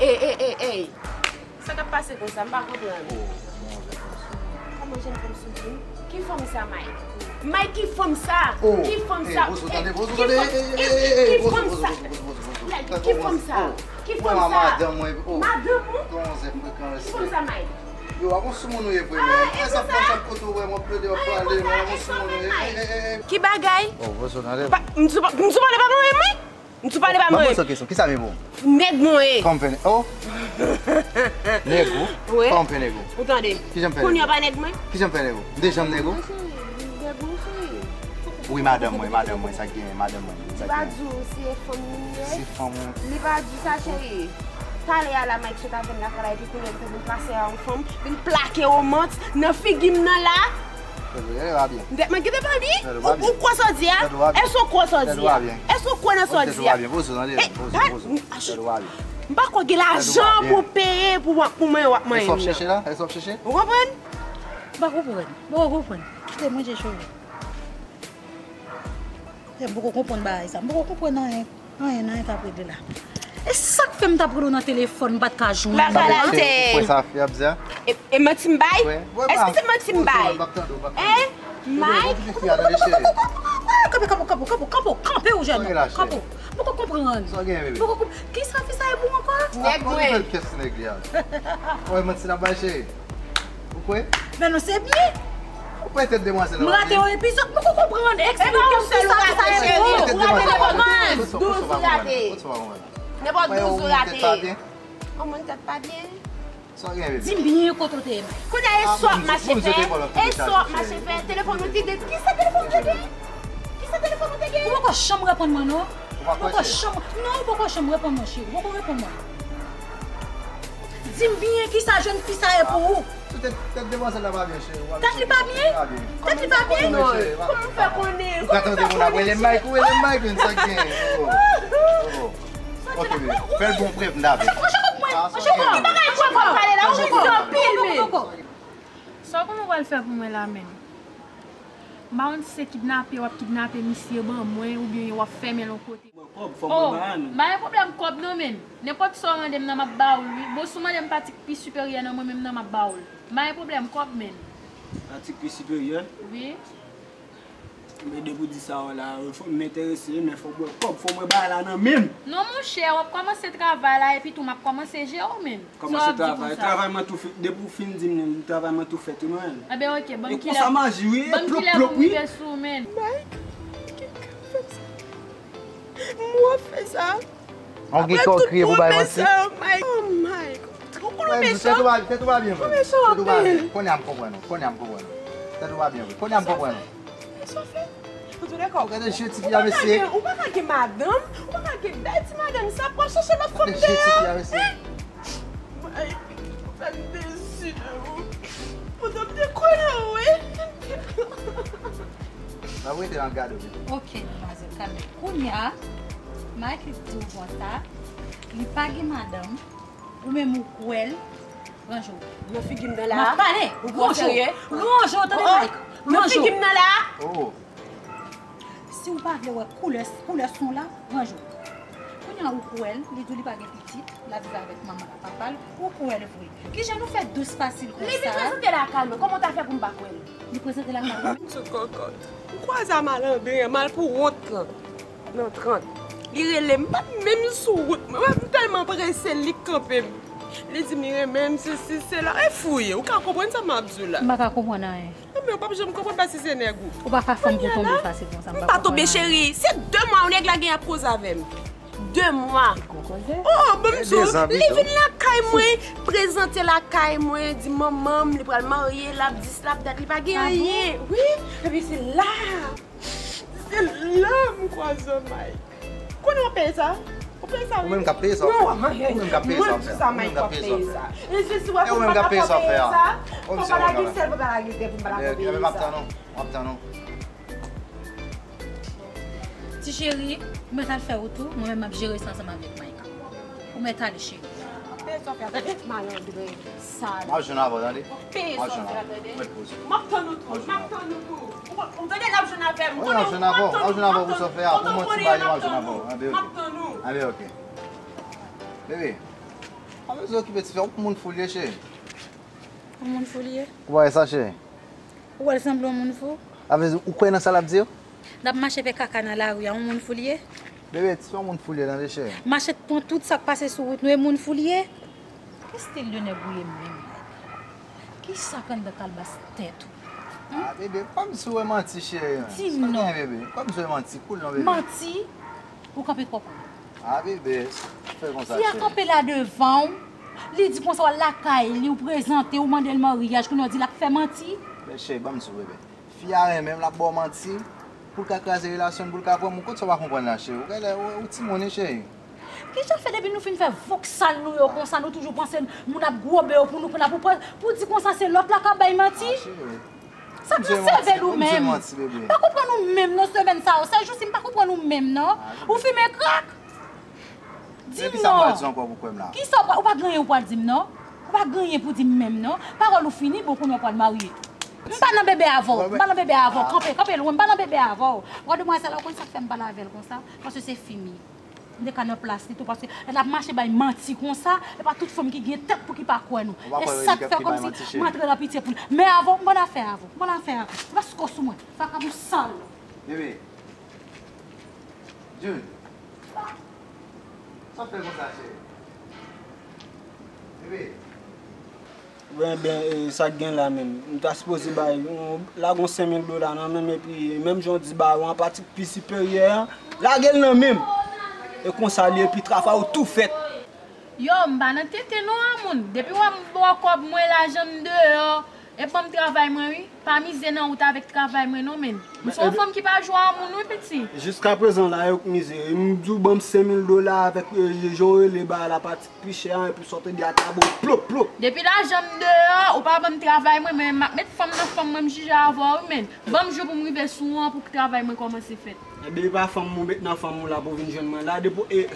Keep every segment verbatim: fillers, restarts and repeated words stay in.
Ey, ey, ey, ey. Sa k ap pase konsa? M pa konprann. Kòman jèn fanm sou di m? Ki fanm sa, Mike? Mike, ki fanm sa? Ki fanm sa? Ki fanm sa? Ki fanm sa? Ki fanm sa? Madanm ou? Ki fanm sa, Mike? Yo, a bon soumoun ou ye vre, men. Sa fè m kote w wè m ap plede, w ap pale, men a bon soumoun ou ye. Ki bagay? M sou pale pa mwen, Mike? M sou pale pa mwen. Mwen poze w kesyon, kisa m ye pou ou? Nèg mwen ye. Kòman m fè nèg? Oh! Nèg ou? Wi. Kòman m fè nèg ou? Ou tande? Kijan m fè nèg ou? Kounye a pa nèg mwen? Kijan m fè nèg ou? M te janm nèg ou? Nèg ou, cheri. Wi, madanm mwen, madanm mwen, sa k genyen, madanm mwen, sa k genyen? Li pa di w se fanm li ye? Se fanm ou. Li pa di sa, cheri. Talè a la, Mike sot avè m lakay la, epi kounye a li te vin plase a yon fanm, vin plake womans nan figi m nan la. Tèt ou pa byen. Tèt mwen kite pa byen? Ou kwè sa w di a? Èske w kwè sa w di a? Èske w kwè nan sa w di a? Poze w tande, poze, poze. M pa kwè gen lajan pou peye pou mwen, w ap manyen m nan. Èske w ap chèche la? Èske w ap chèche? Ou konprann? M pa konprann. M pa konprann. Kite mwen je cheve. M poko konprann bagay sa. M poko konprann anyen. Anyen, anyen k ap regle la. E sa k fè m t ap rele w nan telefòn, m pa t ka jwenn ou? Ou kwè sa fi ap di a? E, e manti m bay? Èske se manti m bay? Hein? Mike? Kanpe, kanpe, kanpe, kanpe, kanpe, kanpe, kanpe, kanpe, kanpe, ou jèn. Kanpe. M poko konprann. Kisa fi sa ye pou ou ankò? Nèg mwen. Ou kwè manti n ap bay, cheri? Ou kwè? Men nou se byen. Ou kwè tèt demwazèl la pa byen? M rate yon epizòd, m poko konprann. Eksplike m kisa, kisa e pou ou. Ou rate nenpòt douz ou rate. Nenpòt douz ou rate. An, moun tèt pa byen. Sa w gen, bebe? Di m byen kote w te ye, Mike. Kounye a, e sa w ap mache fè? E sa w ap mache fè? Telefòn ou te gen? Kisa telefòn ou te gen? Kisa telefòn ou te gen? Ou poko janm reponn mwen, non. Ou poko janm, non, ou poko janm reponn mwen, cheri. Ou poko reponn mwen. Di m byen kisa jèn fi sa ye pou ou. Tèt, tèt demwazèl la pa byen, cheri. Tèt li pa byen? Tèt li pa byen? Kòman w fè konnen? Ou ka tande moun ap rele Mike, ou rele Mike, men sa k gen? Oh, oh, oh. Ok, bebe. Fè l bon prèv, m ta vle. Sa w konnen w pral fè pou mwen la menm? M pa konn si se kidnape w ap kidnape misye ban mwen oubyen w ap fèmen l yon kote. Mwen kòb, fò mwen ba nou. M pa gen pwoblèm kòb non, men nenpòt sa w mande m nan, m ap ba w l, wi. Bon, si w mande m pa ti pi siperyè nan mwen menm nan, m ap ba w l. M pa gen pwoblèm kòb, men. Pa ti pi siperyè? Wi. Men depi w di sa w la, fò m enterese, men fò mwen kòb, fò mwen ba la nan men m. Non, monchè, w ap kòmanse travay la, epi tou m ap kòmanse jere w, men. Kòmanse travay. Travay mwen tou fèt. Depi w fin di m li, travay mwen tou fèt, wi, mwen. Enben, ok, ban m kilè, ban m kilè pou m rive sou ou, men. Mike, ki ka fè sa? M wè w fè sa. Ou gen kè w kriye pou bay manti? Oh, Mike. Ou konn ou mechan. Tèt ou pa byen, tèt ou pa byen, vre. Ou mechan anpil. Kounye a m konprann ou. Kounye a m konprann ou. Tèt ou pa byen, vre. Kounye a m konprann ou. Sa w fè? An tou lè ka, ou gade je tifi a, mesye. Ou pa ka gen madanm, ou pa ka gen bèl ti madanm sa, pou w al chèche lòt fanm deyò. Gade je tifi a, mesye. Mike, ou fè m desi de ou. Poutan m te kwè nan ou, wi. N ap rete nan gade w. Ok, madmwazèl, kalme. Kounye a, Mike di w konsa, li pa gen madanm, ou menm ou kwè l, ranje w. Nan figi m nan la. M ap pale. Ranje w. Ranje w, tande, Mike. Nan figi m nan la. Oh. Si w pa vle wè koulè, koulè son la, ranje w. Kounye a ou kwè l, li di w li pa gen pitit, l ap viv avèk manman l ak papa l, ou kwè l vre. Kijan nou fè dous fasil konsa? Li vin prezante lakay mwen, kòman w ta fè pou m pa kwè l? Li prezante lakay mwen. M sot kòkòt. M kwaze a malandren an, mal pou wont lan. Nan trant. Li rele m, m pa t menm sou wout mwen. M tèlman prese, li kanpe m. Li di m li renmen m, sesi, sela. E fou ye, ou ka konprann sa m ap di w la? M pa ka konprann anyen. Ebyen, ou p ap janm konprann paske se nèg ou. Ou pa ka fè m pou tonbe fasil konsa, m pa konprann anyen. M pa tonbe, cheri. Se de mwa nèg la gen ap koze avè m. De mwa. Oh, ban m di w, li vin lakay mwen, prezante lakay mwen, di manman m, li pral marye, l ap dis, l ap dat, li pa gen anyen. Wi, epi se la. Se la m kwaze Mike. Konnen w ap peye sa? W ap peye sa, wi. Ou menm k ap peye sa w ap fè. Ou menm k ap peye sa w ap fè. Mwen di sa, Mike, w ap peye sa. E si w wè pou m pa kapab peye sa, pou m pa lage sèl, pou m pa lage dèf, pou m pa kapab peye sa. M ap tann ou. M ap tann ou. Ti cheri, ou mèt al fè wout ou, mwen menm m ap jere sa ansanm avèk Mike. Ou mèt ale, cheri. Peye sa w fè, tande, malandren sal. M ap jwenn avè w, tande. Peye sa w fè, tande. M ap tann ou tou, m ap tann ou tou. Ou, ou tande, n ap jwenn avè m. Wi, m ap jwenn avè w, m ap jwenn avè w pou sa w fè a. Pou manti m pa ye, m ap jwenn avè w. Anben, ok. Anben, ok. Bebe. Pa bezwen okipe tifi a, yon moun fou li ye, cheri. Yon moun fou li ye? Ou pa wè sa, cheri? Ou wè l sanble yon moun fou? Sa vle di, ou kwè nan sa l ap di yo? N ap mache fè kaka nan lari a, yon moun fou li ye? Bebe, tifi a yon moun fou li ye, tande, cheri. Mache pran tout sa k pase sou wout nou, e moun fou li ye? Ki stil de nèg ou ye menm? Kisa k anndan kalbas tèt ou? Hmm? Ah, bebe, pa m si w wè manti, cheri. Di m non. Sa gen, bebe? Pa m si w wè manti, cool non, bebe. Manti? Ou kanpe twò pre. Ah, bebe, fè konsa, cheri. Fi a kanpe la devan w, li di konsa w al lakay li, ou prezante, ou mande l maryaj, kounye a w di l ap fè manti. Men cheri, ban m di w, bebe. Fi a renmen m, l ap ba w manti, pou l ka kraze relasyon n, pou l ka pran moun. Kot sa w pa konprann la, cheri? Ou genlè, ou, ou timoun wi, cheri. Kijan fè depi nou fin fè voksal nou yo konsa, nou toujou panse moun ap gwobe yo pou nou pran, pou, pou di konsa se lòt la k ap bay manti? Ah, cheri. Sa k nan sèvèl ou menm? M pa konprann ou menm non, semèn sa yo. Sèjousi m pa konprann ou menm non. Ou fimen krak? Di m non. Kisa w pral di ankò pou kwè m la? Kisa w pral, ou pa gen anyen ou pral di m non. Ou pa gen anyen pou di m menm non. Pawòl ou fini, bon kounye a w pral marye. M pa nan bebe avè w. M pa nan bebe avè w. Kanpe, kanpe lwen, m pa nan bebe avè w. Gade demwazèl la, ou konn sa k fè m pale avè l konsa? Paske se fi m ye. M te ka nan plas li tou, paske lè n ap mache bay manti konsa, e pa tout fanm ki gen tèt pou ki pa kwè nou. E sa k fè kòmsi m antre nan pitye pou li. Men avè w, m pa nan afè avè w, m pa nan afè avè w. Ou pa sou mwen, vakabon sal. Bebe. Jun. Sa w fè konsa, cheri? Bebe. Bon, ben, e, sa k gen la menm? M ta sipoze bay, yon, lage yon senk mil dola nan men m, epi menm jan w di ba yo an pati pi siperyè an, lage l nan men m. E konsa li ye, epi travay ou tou fèt. Yo, m pa nan tenten non a moun. Depi w wè m ba w kòb mwen, lajan m deyò, e ban m travay mwen wi. Pa mize nan wout avèk travay mwen non, menn. M se yon fanm ki pa jwe a moun wi, piti. Jiskaprezan la, yo k mize. M di w ban m senk mil dola avèk, e, jan w rele ba la pati pi chè an, epi sa w tande a ta bo plop, plop. Depi lajan m deyò, ou pa ban m travay mwen, men m ap met fanm nan fanm mwen, m jije avè w wi, menn. Ban m jou pou m rive sou ou an pou travay mwen kòmanse fèt. Ebyen, e pa fanm ou met nan fanm ou la pou w vin jwenn mwen la, depi, e,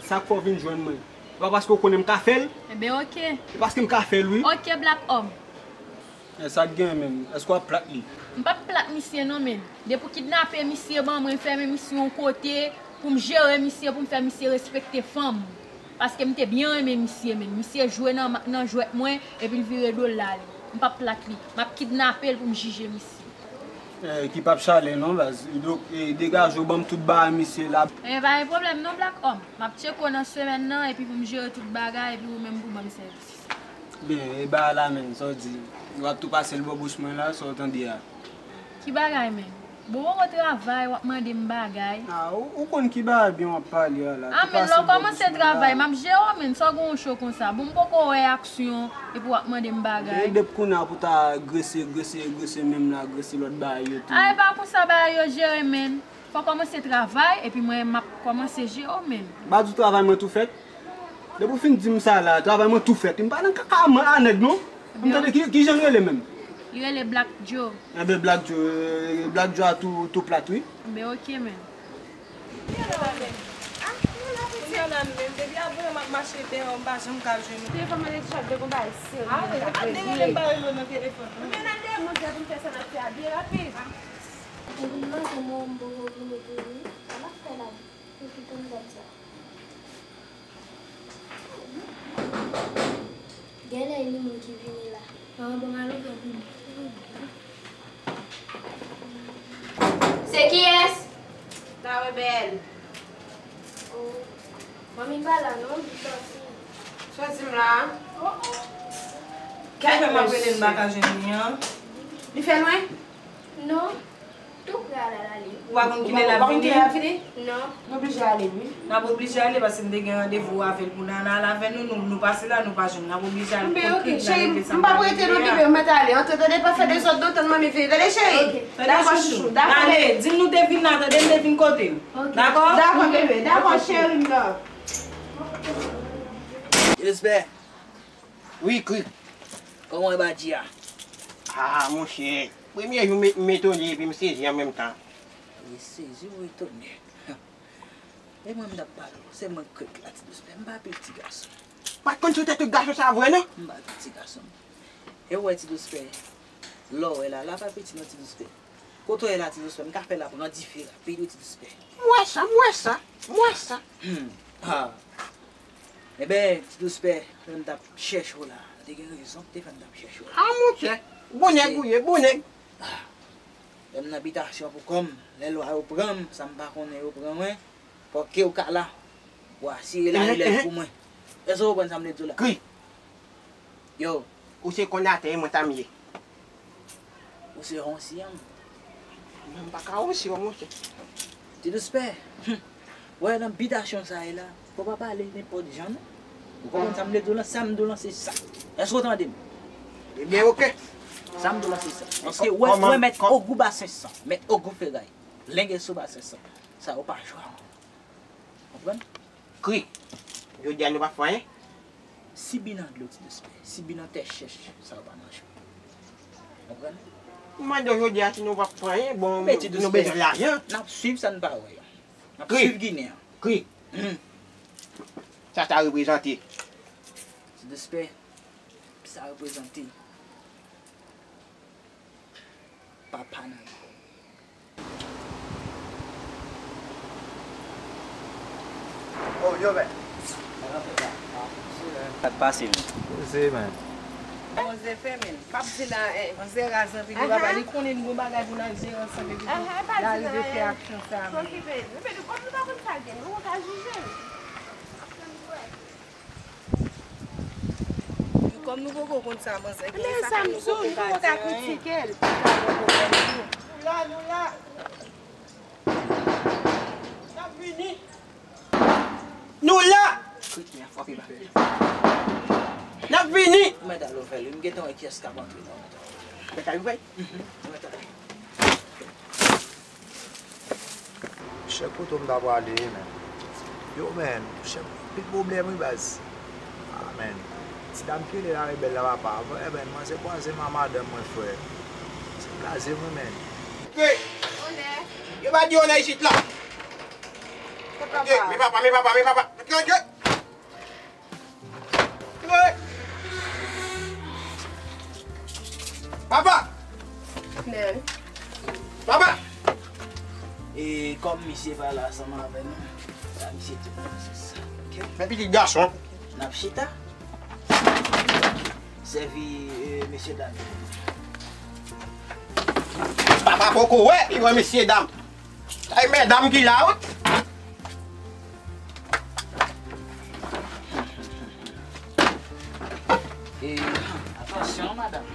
sa k fè w vin jwenn mwen? E pa paske w konnen m ka fè l? Ebyen, oke. E paske m ka fè l, wi. Oke, Black Homme. E sa k gen menm? Èske w ap plat li? M p ap plat misye non, menn. Depi w kidnape misye, ban mwen fèmen misye yon kote pou m jere misye, pou m fè misye respekte fanm. Paske m te byen renmen misye, menn. Misye jwe nan, nan jwèt mwen, epi l vire do l l ale. M p ap plat li. M ap kidnape l pou m jije misye. Eh, ki p ap chale non, baz. Donk, eh, degaje w, ban m tout bagay misye la. Eh, pa gen pwoblèm non, Black Homme. M ap tcheke w nan semèn nan, epi pou m jere tout bagay, epi ou menm pou ban m sèvis. Byen, e bagay la menm, sa w di? W ap tou pase l bò bouch mwen la, sa w tande a? Ki bagay menm? Bon, w poko travay, w ap mande m bagay. Ah, ou, ou konn ki bagay byen w ap pale a la. Ah, tou men lè w kòmanse travay, m ap jere w, menn, sa w gen w cho konsa? Bon, m poko wè aksyon, epi w ap mande m bagay. E depi kounye a pou ta grese, grese, grese menm la, grese lòt bagay yo tou. Ah, e pa konsa bagay yo jere, menn. Fò w kòmanse travay, epi mwen, m ap kòmanse jere w, menn. Ba di w travay mwen tou fèt. Depi w fin di m sa la, travay mwen tou fèt. M pa nan kaka a nèg non. M tande ki, ki jan l rele menm? Li rele Black Joe. Enben, Black Joe, eh, Black Joe a tou, tou plat, wi. Enben, oke, menn. Kounye a la menm, depi apre m ap mache deyò, m pa janm ka jwenn ou. Telefòn mwen te chak de konba e serye. Ah, wi, e pa de rele m pa rele w nan telefòn non. Men n ap demontre pou n fè sa n ap fè a byen rapid. Ou vin manke mwen, m poko vini tou wi. Sa n ap fè la? Pou ki konn gad sa. Genlè e moun ki vini la. An, bon, m al ouvè pou nou. Se kiyès? Tawe bèl. Oh. Manmi pa la non, li sòti. Sòti m la. Oh, oh. Kèk fè m ap rele l m pa ka jwenn li an. Li fè lwen? Non. Tou prè a l al ale. Ou pa konn kilè l ap vini? Ou pa konn kilè l ap vini? Non. Nou oblije ale, wi. N ap oblije ale paske n te gen randevou avè l pou n al, al avè nou, nou, nou pase la, nou pa jwenn. N ap oblije ale. Men oke, cheri, m p ap rete non, bebe, m mèt ale. Antre, tande, pa fè dezòd non, tann manmi vini. Tande, cheri? Oke. Dakò, chouchou. Dakò, bebe. Di m nou te vin la, tande, m te vin kote l. Oke. Dakò? Dakò, bebe. Dakò, cheri m nan. Respè. Wi, Krik. Kòman w ye, Badji a? Ah, monchè. Premye jou m, m etone epi m sezi an menm tan. Wi, sezi, wi, etone. E mwen m t ap pale w, se mwen Krik la, Ti Dous Pè. M pa pil ti gason. Pa t konn sou tèt tout gason sa vre, non? M pa pil ti gason. E w wè Ti Dous Pè, lè w wè la, la pa piti non, Ti Dous Pè. Kote w ye la, Ti Dous Pè, m ka fè l ap pran dife rapid wi, Ti Dous Pè. M wè sa, m wè sa, m wè sa. Hmm. Ah. Enben, Ti Dous Pè, lè m t ap chèche w la, m te gen rezon ki te fè m t ap chèche w la. A, monchè, bon nèg ou ye, bon nèg. Lè m nan bitasyon pou kò m, lè lwa yo pran m, sa m pa konnen yo pran mwen, fòk ke w ka la, pou asire la relèv pou mwen. Èske w konprann sa m vle di w la? Kri. Yo. Ou se kondatè, e mwen sa m ye. Ou se yon siyanm. Mwen m pa ka yon siyanm, monchè. Ti Dous Pè. Wè, nan bitasyon sa ye la, fò pa pale nenpòt jan, non. Ou konprann sa m vle di w lan, sa m di w lan, se sa. Èske w tande m? Ebyen, oke. Sa m di w lan, se sa. Paske, wè, wè, mèt Ogou Basen san, mèt Ogou Feray, Lengeso Basen san, sa yo pa jwe ankò. Konprann? Kri. Jodi a nou pa fè anyen. Sibi nan dlo, Ti Dous Pè. Sibi nan tè chèch, sa yo pa manje. Konprann? M mande w jodi a si nou p ap fè anyen, bon, nou bezwen lajan. N ap swiv sa n pa wè yo. N ap swiv Ginen an. Kri. Sa sa reprezante? Ti Dous Pè, sa reprezante papa nan lekòl. Oh, yo, men. Sa k pase, men? Poze, men. Manzè fè, men. P ap di la, eh, manzè raz anpil, li pa ba, li konnen n gon bagay pou n al jere ansanm, epi l arive fè aksyon sa, men. Okipe, men, men, kòm nou pa konn sa l gen, nou konn ka jije l. Kòm nou poko konn sa manzè gen, e sa fè nou poko ka di anyen. Kritike l. Nou la, nou la. N ap vini. Nou la. N ap vini. Ou mèt al ouvè l wi, m gentan wè kiyès k ap antre nan. Mèt al ouvè l? Mhm. Ou mèt al. Chè, kote w m ta prale, men? Yo, men, chè, anpil pwoblèm, wi, baz. Ah, men. Ti dam ki rele la rebèl la, papa. Vre, men, manzè kwaze m a madanm mwen, frè. Se blaze, wi, men. Ke? Onè. Yo pa di onè isit la. Kot papa? Men papa, men papa, men papa. Ke, ke? Papa! Papa! E kòm misye pa la ansanm avè nou, sa misye di nou se sa. Oke? Men pitit gason. N ap chita. Sèvi, e, mesye dam. Papa poko wè, li wè mesye dam. Ay, medam ki la, wi. E, atansyon, madanm.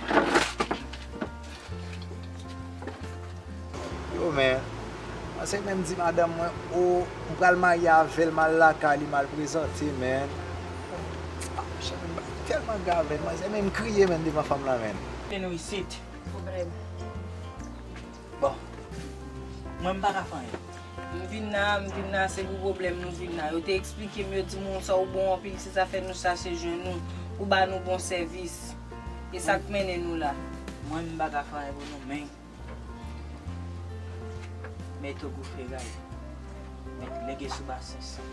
Yo, men, mwen se menm di madanm mwen, o, m pral marye avè l, m al lakay li, m al prezante, men. Ah, chè, men, bagay tèlman grav, men, mwen se menm kriye, men, devan fanm lan, men. Men nou isit. Pwoblèm. Bon, mwen m pa ka fè anyen. M vin la, m vin la, se pou pwoblèm nou vin la. Yo te eksplike m, yo di m, sa w bon anpil, se sa fè nou chache jwenn ou, pou ba nou bon sèvis. E sa k mennen nou la. Mwen, m pa ka fè anyen pou nou, men. Mèt Ogou Feray. Mèt Lenge sou Basen san.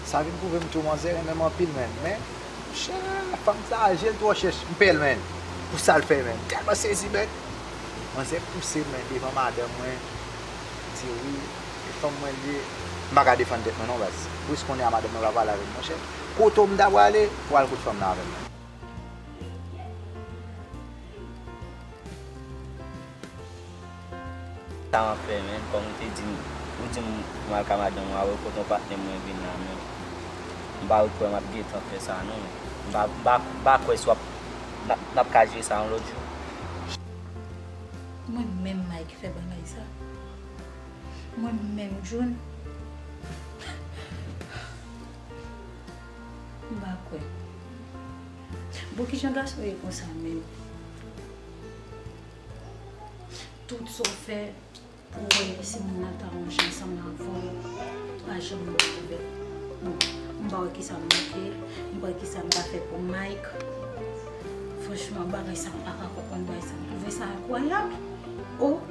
Sa vin pwouve m tou manzè renmen m anpil, men. Men, chè, fanm sa a, je l twò chèch, m pè l, men. Pou sa l fè, men. M tèlman sezi, men. Manzè pouse m, men, devan madanm mwen. Di wi, e fanm mwen l ye. M pa ka defann tèt mwen, non, baz. Pou konnen a madanm mwen pa pale avè m, monchè. Kote w m ta prale, pou al kot fanm nan avè m, men. Sa m ap fè, men, kòm ou te di m, ou di m pou m al ka madanm ou a, wè kote yon patnè mwen vin la, men. M pa kwè m ap gentan fè sa, non. M pa, m pa, m pa kwè si w ap, n ap, n ap ka jere sa yon lòt jou. Mwen menm, Mike, fè bagay sa. Mwen menm, June. M pa kwè. Bon, kijan gason ye konsa menm? Tout sa w fè pou w wè si moun nan ta yon jan ansanm avè w, pa janm rive. Bon, m pa wè kisa m manke, m pa wè kisa m ka fè pou Mike. Franchman, bagay sa, m pa ka konprann bagay sa. M twouve sa enkwayab. Oh!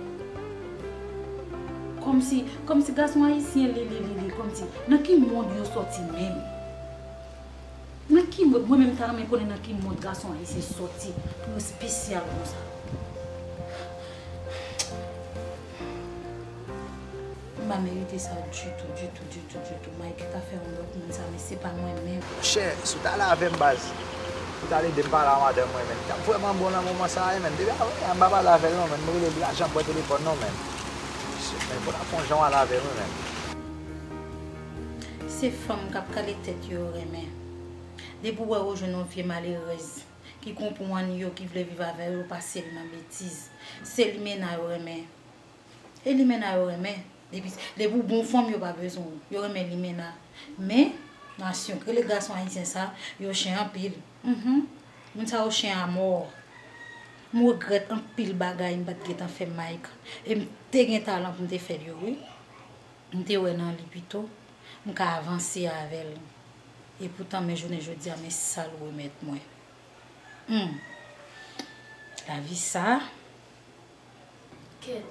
Kòmsi, kòmsi gason ayisyen, li, li, li, li, kòmsi, nan ki mond yo sòti menm? Nan ki mond, mwen menm ta renmen konnen nan ki mond gason ayisyen sòti pou yo espesyal konsa. M pa merite sa ditou, ditou, ditou, ditou. Mike ka fè yon lòt moun sa, men se pa mwen menm. Monchè, si w t ale avè m, baz, pou w t al ede m pale a madanm mwen, menn, t ap vrèman bon nan moman sa a, wi, menn. Depi avè m pa pale avè l, non, menn. M rele l, li pa janm pran telefòn, non, menn. Shit, menn, fò w ta fè yon jan w ale avè l, wi, menn. Se fanm k ap kale tèt yo yo renmen. Depi w wè yo jwenn yon vye malerèz ki konprann yo, ki vle viv avè yo, yo pase l nan betiz. Se limena yo renmen. E limena yo renmen. Depi, depi w bon fanm, yo pa bezwen w. Yo renmen limena. Men, nasyon k rele gason ayisyen sa, yo chen anpil. Mhm. Moun sa yo chen amò. M regrèt anpil bagay m pa t gentan fè Mike. E m te gen talan pou m te fè l yo, wi. M te wè nan li pito m ka avanse avè l. Epoutan, men jounen jodi a, men sa l remèt mwen. Hmm. Lavi sa. Kèt,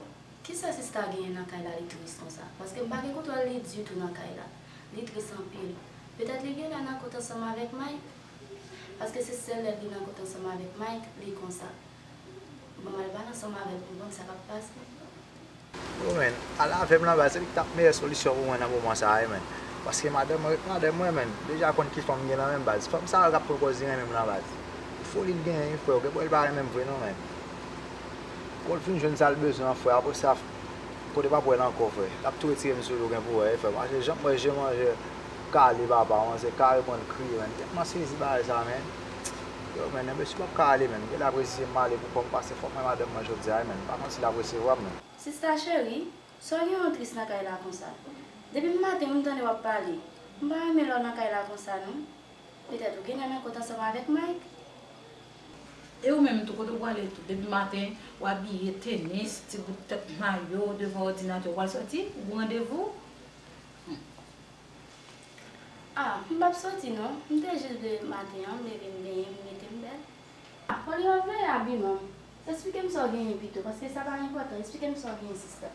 kisa sista genyen nan kay la li tris konsa? Paske m pa gen kontwòl li ditou nan kay la. Li tris anpil. Petèt li genlè nan kont ansanm avèk Mike. Paske se sèl lè li nan kont ansanm avèk Mike, li konsa. Ban m al pale ansanm avè l pou m konn sa k ap pase. Yo, menn, al avè m la, baz, se li ki t ap meyè solisyon pou mwen nan moman sa a, wi, menn. Paske madanm mwen ret madanm mwen, menn. Deja konn ki fanm m gen nan men m, baz. Fanm sa a k ap pran pòz li renmen m lan, baz. Foli l genyen, wi, frè. Ou gen pou wè l pa renmen m vre, non, menn. Kou l fin jwenn sa l bezwen an, frè, apre sa, kote p ap wè l ankò, frè. L ap tou retire m sou li, ou gen pou wè, wi, frè. Paske jan m wè je manje kale papa, kòmanse kare pran l kriye, menn. Tèlman sezi bagay sa, menn. Yo, menn, enben si w p ap ka ale, menn. Genlè apre si se m ale pou kò m pase, fòk mwen madanm mwen jodi a, wi, menn. M pa konn si l ap resevwa m, menn. Sista cheri, sa w gen w tris nan kay la konsa? Depi maten m tande w ap pale. M pa renmen lè w nan kay la konsa, non. Petèt ou genlè nan kont ansanm avèk Mike. E ou menm tou, kote w prale tou? Depi maten, w abiye tenis, ti bout tèt mayo, devan òdinatè, w pral sòti, ou gen randevou? Hmm. Ah, m p ap sòti non. M te jis vle maten an, m leve m benyen, m mete m bèl. Ah, olye w ap veye abiman m, eksplike m sa w genyen pito, paske sa pa enpòtan. Eksplike m sa w genyen, sista.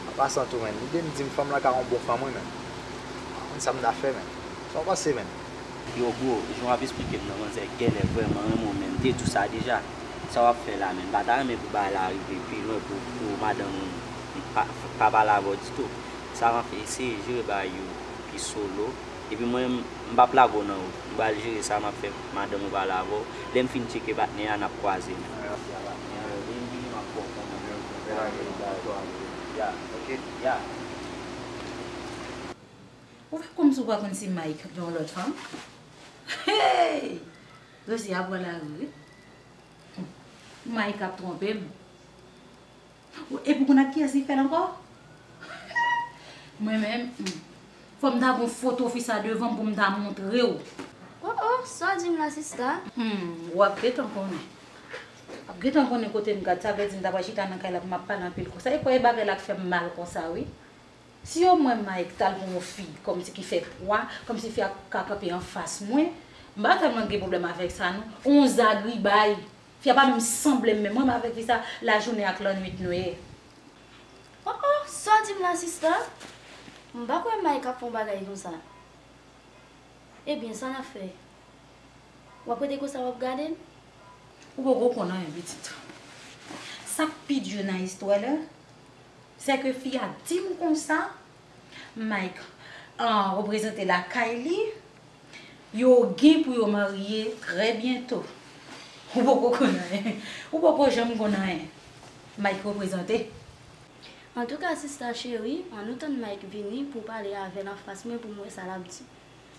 An pasan tou, menn, lide m di m fanm lan ka yon bon fanm, wi, menn. M pa konn sa m ta fè, menn. Sa w panse, menn? Yo, bro, jan w ap eksplike m nan, manzè genlè vrèman renmen w, menn. M te di w sa deja. Sa w ap fè la, menn? M pa ta renmen pou bagay la rive pi lwen, pou, pou madanm ou pa, pa pale avè w ditou. Sa w ap fè, eseye jere bagay yo pi solo. Epi mwen, m p ap lage w nan wout. M pral jere sa, m ap fè madanm ou pale avè w. Lè m fin tcheke patnè a, n ap kwaze, menn. Lè m vini, m ap fè w konnen, menn. Ya, ok. Ya. Ou fè kòmsi ou pa konn si Mike gen yon lòt fanm? Hey! Dosye a pran lari, wi. Mike ap twonpe m. Epi w konn ak kiyès li fè l ankò? Mwen menm, hmm. Fò m ta gen foto fi sa devan m pou m ta montre w. Oh, oh, sa w di m la, sista? Hmm, w ap gentan konnen. W ap gentan konnen kote m gad, sa vle di m ta pral chita nan kay la pou m ap pale anpil konsa. E kwè e bagay la k fè m mal konsa, wi. Si omwen Mike t al pran yon fi kòmsi ki fè pwa, kòmsi fi a ka kanpe anfas mwen, m pa tèlman gen pwoblèm avèk sa non. On zagribay. Fi a pa menm sanble m menm. Mwen menm avèk fi sa, lajounen ak lannwit nou ye. Oh, oh, sa w di m la, sista? M pa kwè Mike ap fè yon bagay konsa. Ebyen, sa n ap fè? W ap rete konsa, w ap gade l? Ou poko konn anyen, pitit. Sa k pi di nan istwa la, se ke fi a di m konsa, Mike, ah, reprezante lakay li, yo gen pou yo marye trè byento. Ou poko konn anyen. Ou poko janm konn anyen. Mike reprezante. Antouka, sista cheri, ann nou tann Mike vini pou w pale avè l anfas mwen pou m wè sa l ap di.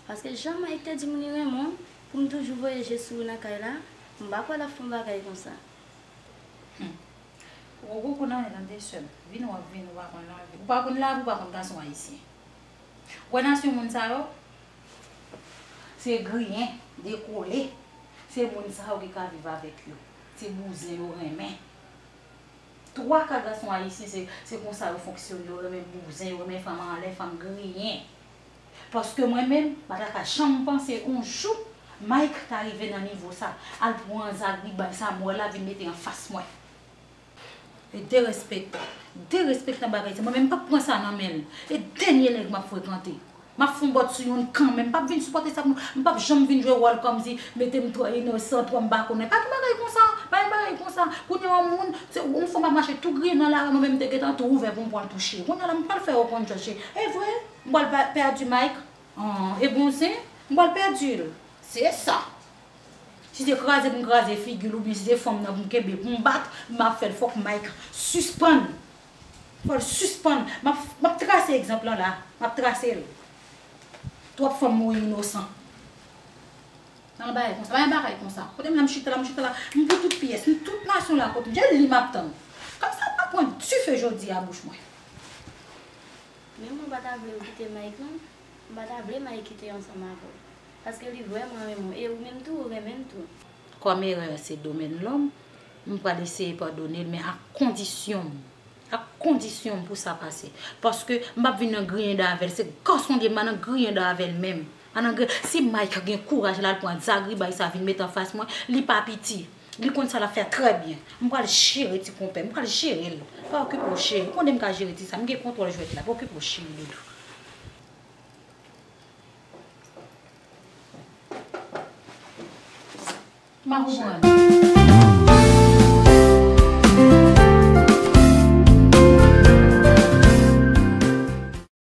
Paske jan Mike te di m li renmen w, pou m toujou voye je sou ou nan kay la, m pa kwè l ap fè yon bagay konsa. Hmm. Ou poko konn anyen, tande, sè m. Vini w ap vini, ou pa konn lavi. Ou pa konn lavi, ou pa konn gason ayisyen. Ou wè nasyon moun sa yo? Se griyen, dekole. Se moun sa yo ki ka viv avèk yo. Se bouzen yo renmen. Twa ka gason ayisyen, se, se konsa yo fonksyone. Yo renmen bouzen, yo renmen fanm anlè, fanm griyen. Paske mwen menm, m pa ta ka janm panse yon jou Mike ta rive nan nivo sa, al pran zagribay sa m wè la vin mete anfas mwen. E derespektan, derespektan bagay sa. Mwen menm m p ap pran sa nan men l. E dènye nèg m ap frekante. M ap fè yon bòt sou youn kanmenm. M p ap vin sipòte sa pou nou. M p ap janm vin jwe wòl kòmsi mete m twò inosan, twò m pa konnen. Pa gen bagay konsa. Pa gen bagay konsa. Kounye Yon moun, se yon fanm ap mache tou griyen nan lari, mwen menm m te gentan tou ouvè pou m pran l touche. Kounye a la, m pral fè yo konn Jòj. E vre, m pral pa- pèdi Mike. An, e bon zen, m pral pèdi l. Se sa. Si se kraze pou m kraze figi l, oubyen si se fanm nan pou m kenbe, pou m bat, m ap fè l. Fòk Mike sispann. Fò l sispann. M ap, m ap trase egzanp lan la. M ap trase l. Twòp fanm mouri inosan. Nan bagay konsa, pa gen bagay konsa. Kote m la, m chita la, m chita la. M pou tout pyès, m tout nasyon la kote m. Se li m ap tann. Kòm sa pa pran dife jodi a bouch mwen. Men mwen pa ta vle ou kite Mike non. M pa ta vle Mike kite ansanm avè w. Paske li vrèman renmen w. E ou menm tou, ou renmen l tou. Kòm erè a se domèn lòm, m pral eseye padone l, men ak kondisyon m. Ak kondisyon m pou sa pase. Paske m p ap vin nan griyen dan avè l. Se gason l ye, m pa nan griyen dan avè l menm. Pa nan griyen. Si Mike gen kouraj l al pran zagribay sa vin met anfas mwen, li pa piti. Li konn sa l ap fè trè byen. M pral jere ti konpè, m pral jere l. Pa okipe w cheri. Ou konnen m ka jere ti sa. M gen kontwòl jwèt la. Pa okipe w cheri doudou. M pa konprann.